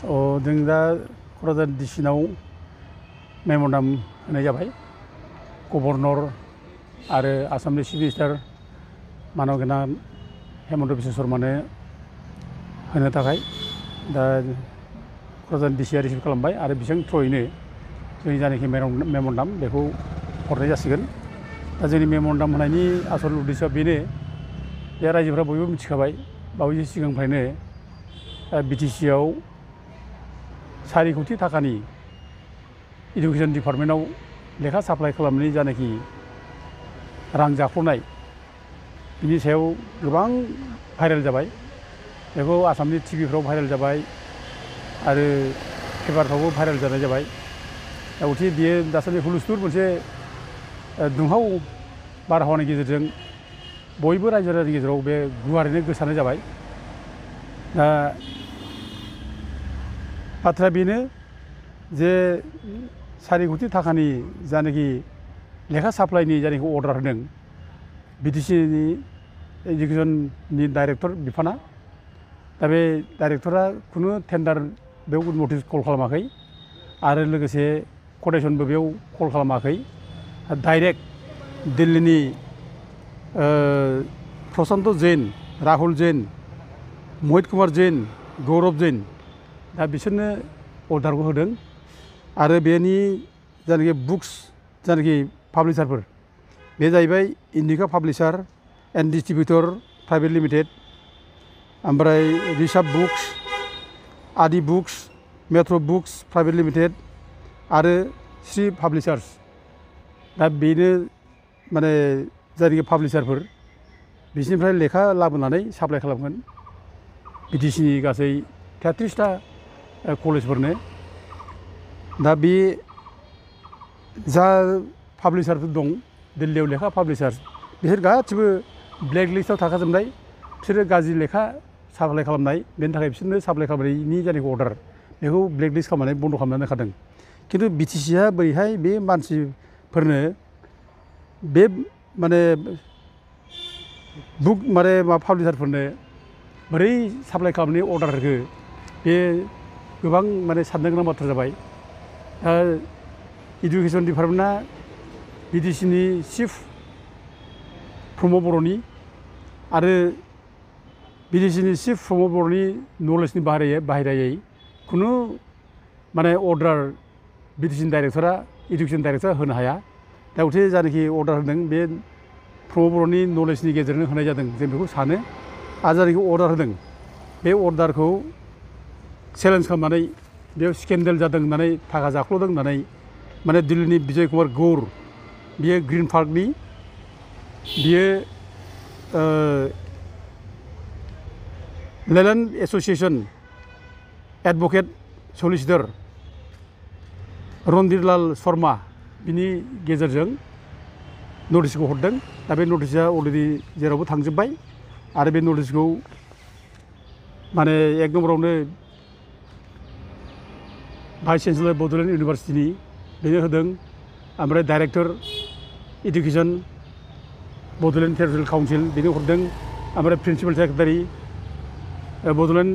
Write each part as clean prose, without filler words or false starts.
जों दा क'क्राझार डिस्ट्रिक्टआव मेम'रेन्डाम होनाय जाबाय गभर्नर आरो आसामनि चिफ मिनिस्टार माननीय गोनां हेमन्त बिश्व शर्मानो होनो थाखाय दा क'क्राझार डिस्ट्रिक्टआ रिसिभ खालामबाय आरो बिथांनि थ्रुयैनो जोंनि जानाखि मेम'रेन्डाम बेखौ हरनाय जासिगोन। दा जोंनि मेम'रेन्डाम होनायनि आसल उद्देश्यआ बेनो जे रायजोफ्रा बयबो मिथिखाबाय बावैसो सिगांनिफ्रायनो BTC आव 4 कोटी थाखानि इडुकेसन डिपार्टमेन्टआव लेखा साप्लाइ खालामनायनि जानाखि रां जाख्ल'नाय बिनि सायाव गोबां भाइरेल जाबाय। बेखौ आसामनि टिभिफ्राव भाइरेल जाबाय आरो पेपारफ्रावबो भाइरेल जानाय जाबाय। दा गथिखे बियो दासान्दि हुलुस्थुल मोनसे दुंहाव बारहावानि गेजेरजों बयबो रायजो राजानि गेजेराव बे गुवारैनो गोसारनाय जाबाय। दा बाथ्राया बेनो जे 4 कोटी थाखानि जानाखि लेखा साप्लाइनि जानाखि अर्डार होदों BTCनि इडुकेसननि डाइरेक्टर बिफाना। दा बे डाइरेक्टरा खुनु टेन्डार बेयाव नटिस कल खालामाखै आरो लोगोसे कटेसनबो बेयाव कल खालामाखै। डाइरेक्ट दिल्लीनि प्रशान्त जैन, राहुल जैन, मोहित कुमार जैन, गौरव जैन दा बिसोरनो अर्डारखौ होदों आरो बेनि जानाखि बुक्स जानाखि पाब्लिसारफोर बे जाहैबाय Indica publisher and डिस्ट्रिबिउटर private limited, ओमफ्राय ऋषभ बुक्स, आदि books, metro' books private limited आरो श्री पाब्लिसार्स। दा बेनो माने जायनाखि पाब्लिसारफोर बिसोरनिफ्राय लेखा लाबोनानै साप्लाइ खालामगोन BTCनि गासै 33टा कलेजफोरनो। दा बे जा पाब्लिसारफोर दं दिल्लीयाव लेखा पाब्लिसार बिसोर गासिबो ब्लेक लिस्टआव थाखाजोबनाय। बिसोरो गाज्रि लेखा साप्लाइ खालामनाय, बेनि थाखाय बिसोरनो साप्लाइ खालामनायनि जायनाखि अर्डार बेखौ ब्लेक लिस्ट खालामनानै बन्द' खालामनानै दोनखादों। खिन्थु BTCआ बोरैहाय बे मानसिफोरनो बे माने बुक माने पाब्लिसारफोरनो बोरै साप्लाइ खालामनायनि अर्डार होखो बे गोबां माने साननो गोनां बाथ्रा जाबाय। दा इडुकेसन डिपार्टमेन्टआ BTCनि चिफ प्रमद बर'नि आरो BTCनि चिफ प्रमद बर'नि नलेजनि बाहेरायै खुनु माने अर्डार BTCनि डाइरेक्टरा इडुकेसन डाइरेक्टरा होनो हाया। दा गथिखे जानाखि अर्डार होदों बे प्रमद बर'नि नलेजनि गेजेरजों होनाय जादों जों बेखौ सानो। आरो जानाखि अर्डार होदों बे अर्डारखौ चेलेन्ज खालामनानै बेयाव स्केन्डेल जादों होननानै थाखा जाख्ल'दों होननानै माने दिल्लीनि बिजय कुमार गौर बियो ग्रीन पार्कनि बियो लेलेन्ड एस'सिएसन एडभकेट सलिसिटर रणधीरलाल शर्मा बिनि गेजेरजों नटिसखौ हरदों। दा बे नटिसआ अलरेडि जेरावबो थांजोब्बाय आरो बे नटिसखौ माने 1 नम्बरावनो भाइस चेन्सेलर बड'लेण्ड इउनिभारसिटिनि बेनो होदों, ओमफ्राय director education Bodoland territorial council बेनो हरदों, ओमफ्राय principal secretary Bodoland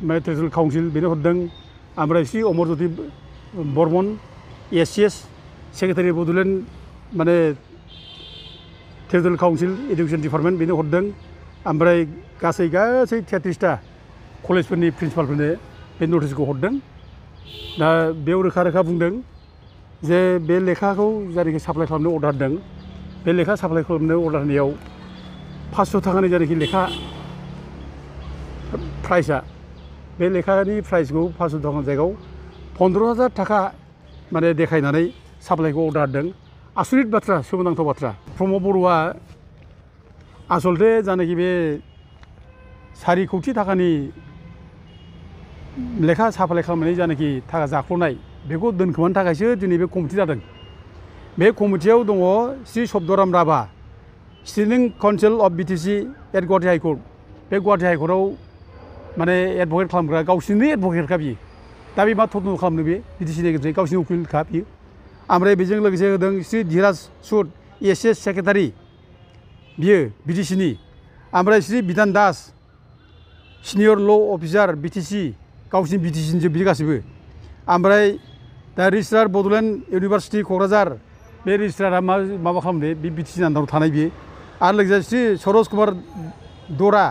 territorial council बेनो हरदों, ओमफ्राय श्री अमरज्योति बर्मन ACS सेक्रेटारि बड'लेण्ड माने टेरिटरियेल काउन्सिल इडुकेसन डिपार्टमेन्ट बेनो हरदों, ओमफ्राय गासै 33टा कलेजफोरनि प्रिन्सिपालफोरनो बे नटिसखौ हरदों। दा बेयाव रोखा रोखा बुंदों जे बे लेखाखौ जायनाखि साप्लाइ खालामनो अर्डार होदों बे लेखा साप्लाइ खालामनो अर्डार होनायाव 500 थाखानि जायनाखि लेखा प्राइसआ बे लेखानि प्राइसखौ 500 थाखानि जायगायाव 15,000 थाखा माने देखायनानै साप्लाइखौ अर्डार होदों। आसरित बाथ्रा, सोमोनांथाव बाथ्रा। प्रमद बर'आ आसलथे जानाखि बे 4 कोटी थाखानि लेखा साप्लाइ खालामनानै जानाखि थाखा जाख्ल'नाय बेखौ दोनखोमानो थाखायसो दिनै बे कमिटि जादों। बे कमिटियाव दङ Shri Sabdaram Rabha, standing council of BTC at Guwahati high court. बे गुवाहाटी हाइकर्टआव माने एडभकेट खालामग्रा गावसिनि एडभकेटखा बियो। दा बे मा थर्न खालामनो बे BTCनि गेजेरजों गावसिनि उकिलखा बियो। ओमफ्राय बेजों लोगोसे होदों श्री धीराज सुद ACS सेक्रेटारि बियो BTCनि, ओमफ्राय श्री बिधान दास सिनियर ल' अफिसार BTC गावसिनि बिटिसिनि जोब बे गासिबो ओमफ्राय दा रेजिस्ट्रार बड'लेण्ड इउनिभारसिटि क'क्राझार बे रेजिस्ट्रारा माबा खालामदो बे बिटिसिनि आन्दाराव थानाय बियो आरो लोगोसे सरोज कुमार दरा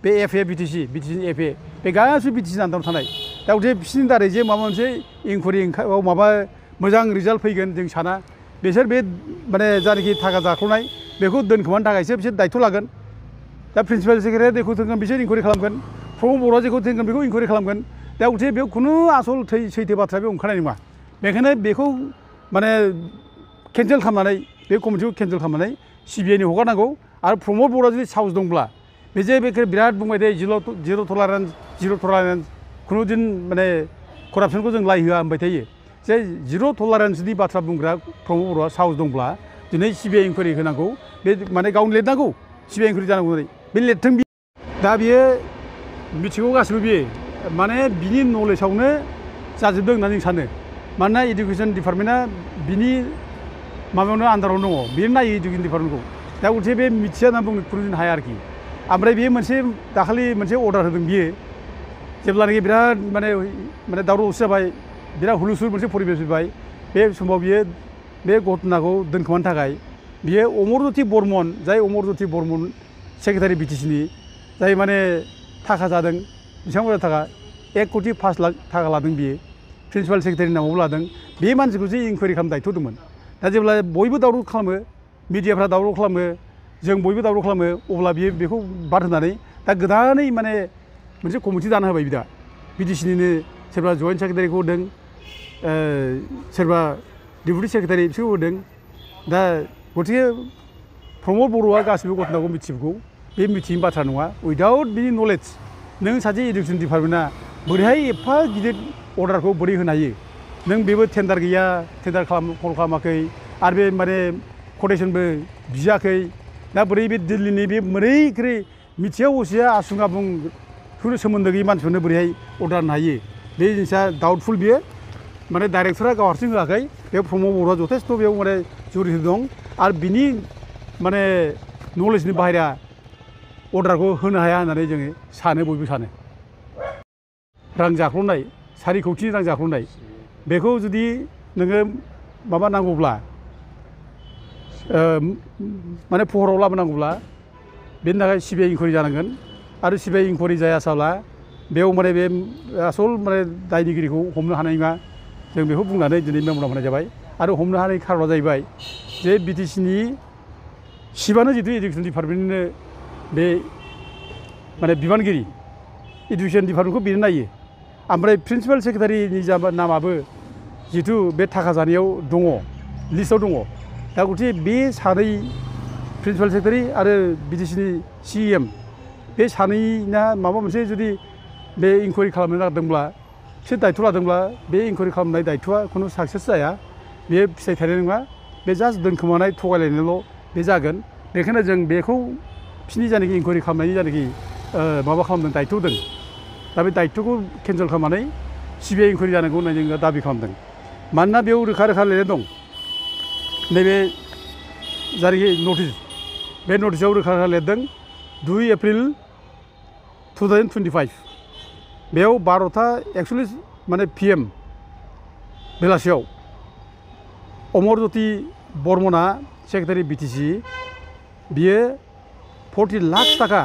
बे एफए बिटिसिनि एफए बे गासिबो बिटिसिनि आन्दाराव थानाय दा गथे बिसोरनि दारै जे माबा मोनसे इनकुवारि माबा मोजां रिजाल्ट फैगोन जों साना बिसोर बे माने जायनाखि थाखा जाख्ल'नाय बेखौ दोनखोमानो थाखायसो बिसोर दायथ' लागोन दा प्रिन्सिपाल सेक्रेटारिया जेखौ थोनगोन बिसोर इनकुवारि खालामगोन प्रमद बर'आ जेखौ थोनगोन बेखौ इनकुवारि खालामगोन दा गथे बेयाव खुनु आसल सैथो बाथ्रा बे ओंखारनाय नङा बेखायनो बेखौ माने केन्सेल खालामनानै बे कमिटिखौ केन्सेल खालामनानै सिबिआइनि हगारनांगौ आरो प्रमद बर'आ जुदि साहस दंब्ला बे जे बे बिराद बुंबाय दे जिर' टलारेन्स खुनु दिन माने करापसनखौ जों लाइ होआ होनबाय थायो जे जिर' टलारेन्सनि बाथ्रा बुंग्रा प्रमद बर'आ साहस दंब्ला दिनै सिबिआइ इनकुवारि होनांगौ बे माने गावनो लिरनांगौ सिबिआइ इनकुवारि जानांगौ होननानै बे लिरथों दा बियो मिथिगौ गासिबो बियो माने बिनि नलेजावनो जाजोबदों होननानै जों सानो मानोना इडुकेसन डिपार्टमेन्टआ बिनि माबायावनो आन्दारावनो दङ बेयो नायो इडुकेसन डिपार्टमेन्टखौ दा गथे बे मिथिया होनना बुंनो खुनु हाया आरोखि ओमफ्राय बेयो मोनसे दाखालि मोनसे अर्डार होदों बियो जेब्लानाखि बिराद माने दावराव दावसि जाबाय बिराद हुलुसुल मोनसे परिबेस फैबाय बे समाव बियो बे घटनाखौ दोनखोमानो थाखाय बियो अमरज्योति बर्मन जाय अमरज्योति बर्मन सेक्रेटारि बिटिसिनि जाय माने थाखा जादों बेसेबां बुरजा थाखा 1,05 लाख थाखा लादों बियो प्रिन्सिपाल सेक्रेटारिनि नामाव लादों बे मानसिखौसो इनकुवारि खालामनो दायथ' दंमोन दा जेब्ला बयबो दावराव खालामो मिडियाफ्रा दावराव खालामो जों बयबो दावराव खालामो अब्ला बियो बेखौ बाद होनानै दा गोदानै माने मोनसे कमिटि दाना होबाय दा बिटिसिनिनो सोरबा जइन्ट सेक्रेटारिखौ होदों सोरबा डेपुटि सेक्रेटारि बिसोरखौ होदों दा गथिखे प्रमद बर'आ गासिबो घटनाखौ मिथिगौ बे मिथियै बाथ्रा नङा उइदाउट बिनि नलेज नों सासे इडुकेसन डिपार्टमेन्टआ बोरैहाय एफा गिदिर अर्डारखौ बोरै होनो हायो नों बेबो टेन्डार गैया टेन्डार कल खालामाखै आरो बे माने कटेसनबो बियाखै दा बोरै बे दिल्लीनि बे बोरै मिथिया असिया आसुं आबुं खुनु सोमोन्दो गैयै मानसिफोरनो बोरैहाय अर्डार होनो हायो बे जिनिसा डाउटफुल बियो माने डाइरेक्टरा गाव हारसिं होआखै बे प्रमद बर'आ जथेस्थ' बेयाव माने जुरित दं आरो बिनि माने नलेजनि बाहेरा अर्डारखौ होनो हाया होननानै जोङो सानो बयबो सानो रां जाख्ल'नाय 4 कौटि रां जाख्ल'नाय बेखौ जुदि नोङो माबा नांगौब्ला माने फहराव लाबोनांगौब्ला बेनि थाखाय सिबिआइ इनकुवारि जानांगोन आरो सिबिआइ इनकुवारि जायासाब्ला बेयाव माने बे आसल माने दायनिगिरिखौ हमनो हानाय नङा जों बेखौ बुंनानै दिनै मेम'रान्डाम होनाय जाबाय आरो हमनो हानाय खार'ना जाहैबाय जे बिटिसिनि सिबानो जितु इडुकेसन डिपार्टमेन्टनो बे माने बिबानगिरि इडुकेसन डिपार्टमेन्टखौ बेनो नायो ओमफ्राय प्रिन्सिपाल सेक्रेटारिनि नामाबो जितु बे थाखा जानायाव दङ लिस्टआव दङ दा गथे बे सानै प्रिन्सिपाल सेक्रेटारि आरो बिटिसिनि सिएम बे सानैना माबा मोनसे जुदि बे इनकुवारि खालामनो नागिरदोंब्ला बिसोर दायथ' लादोंब्ला बे इनकुवारि खालामनाय दायथ'आ खुनु साक्सेस जाया बे फिथाइ थायनाय नङा बे जास्ट दोनखोमानाय थगायलायनायल' बे जागोन बेखायनो जों बेखौ बिसोरनि जायनाखि इनकुवारि खालामनायनि जायनाखि माबा खालामदों दायथ' होदों दा बे दायथ'खौ केन्सेल खालामनानै सिबिआइ इनकुवारि जानांगौ होननानै जों दाबि खालामदों मानोना बेयाव रोखा लिरनाय दं नैबे जायनाखि नटिस बे नटिसआव रोखा लिरदों 2 एप्रिल 2025 बेयाव 12:41 माने PM बेलासियाव अमरज्योति बर्मना सेक्रेटारि बिटिसि बियो 40 लाख थाखा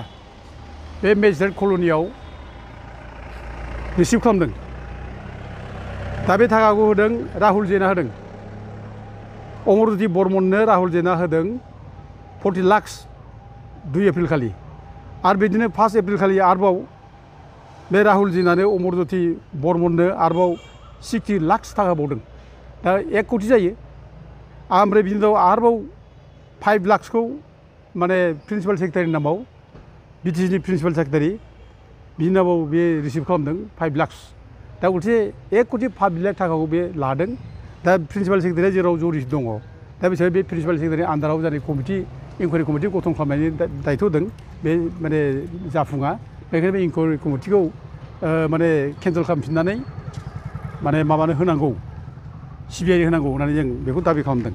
बे मेजिस्ट्रेट कल'नियाव रिसिभ खालामदों दा बे थाखाखौ होदों राहुल जैनआ होदों अमरज्योति बर्मननो राहुल जैनआ होदों 40 लाख 2 एप्रिल खालि आरो बिदिनो 1 एप्रिल खालि आरोबाव बे राहुल जैनआनो अमरज्योति बर्मननो आरोबाव 60 लाख थाखा बावदों दा 1 कौटि जायो ओमफ्राय बिनि उनाव आरोबाव 5 लाखखौ माने प्रिन्सिपाल सेक्रेटारिनि नामाव बिटिसिनि प्रिन्सिपाल सेक्रेटारि बिनि नामाव बे रिसिभ खालामदों 5 लाख दा गथे 1 कौटि 5 लाख थाखाखौ बे लादों दा प्रिन्सिपाल सेक्रेटारिया जेराव जरित दङ दा बिसोर बे प्रिन्सिपाल सेक्रेटारिनि आन्दाराव जानाय कमिटि इनकुवारि कमिटि गठन खालामनायनि दायथ' होदों बे माने जाफुङा बेखायनो बे इनकुवारि कमिटिखौ माने केन्सेल खालामफिननानै माने माबानो होनांगौ सिबिआइ होनांगौ होननानै जों बेखौ दाबि खालामदों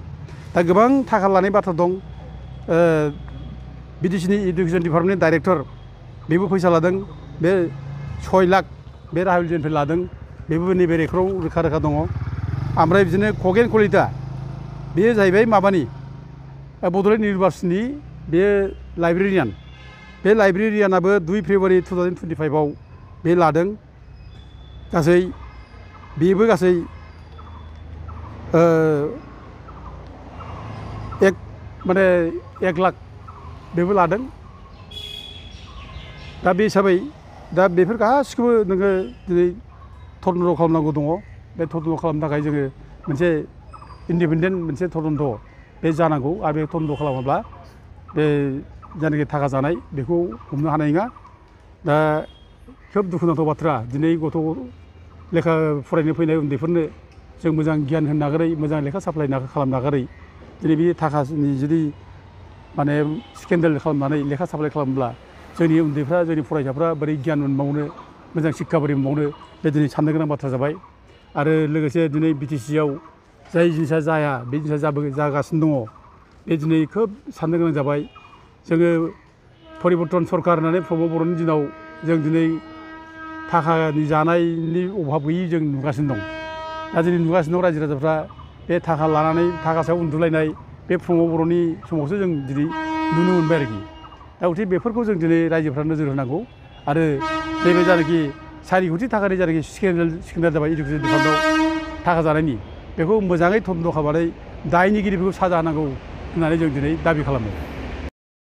दा गोबां थाखा लानाय बाथ्रा दं बिटिसिनि इडुकेसन डिपार्टमेन्टनि डाइरेक्टर बेबो फैसा लादों बे 6 लाख बे राहुल जेननिफ्राय लादों बेबो नैबे रेकर्डआव रोखा रोखा दङ ओमफ्राय बिदिनो खगेन कलिता बेयो जाहैबाय माबानि बड'लेण्ड इउनिभारसिटिनि बे लाइब्रेरियान बे लाइब्रेरियानाबो 2 फेब्रुवारि 2025आव बे लादों गासै बेबो गासै एक लाख बेबो लादों दा बे हिसाबै दा बेफोर गासिखौबो नोङो दिनै तदन्त खालामनांगौ दङ बे तदन्त खालामनो थाखाय जोङो मोनसे इन्डिपेन्डेन्ट मोनसे तदन्त बे जानांगौ आरो बे तदन्त खालामाब्ला बे जायनाखि थाखा जानाय बेखौ हमनो हानाय नङा दा खोब दुखुनांथाव बाथ्रा दिनै गथ' लेखा फरायनो फैनाय उन्दैफोरनो जों मोजां गियान होनो नागारै मोजां लेखा साप्लाय खालामनो नागारै दिनै बे थाखानि जुदि माने स्केन्डेल खालामनानै लेखा साप्लाय खालामब्ला जोंनि उन्दैफ्रा जोंनि फरायसाफ्रा बोरै गियान मोनबावनो मोजां शिक्षा बोरै मोनबावनो बे दिनै साननो गोनां बाथ्रा जाबाय आरो लोगोसे दिनै बिटिसिआव जाय जिनिसा जाया बे जिनिसा जागासिनो दङ बे दिनै खोब साननो गोनां जाबाय जोङो परिबर्तन सरकार होननानै प्रमद बर'नि दिनाव जों दिनै थाखानि जानायनि अभाब गैयि जों नुगासिनो दं दा दिनै नुगासिनो दं रायजो राजाफ्रा बे थाखा लानानै थाखा सायाव उन्दुलायनाय बे प्रमद बर'नि समावसो जों दिनै नुनो मोनबाय आरोखि दा गथिखे बेफोरखौ जों दिनै रायजोफ्रा नोजोर होनांगौ आरो नैबे जायनाखि 4 कोटि थाखानि जायनाखि स्केन्डेल जाबाय इडुकेसन डिपार्टमेन्टआव थाखा जानायनि बेखौ मोजाङै तदन्त खालामनानै दायनिगिरिफोरखौ साजा होनांगौ होननानै जों दिनै दाबि खालामो।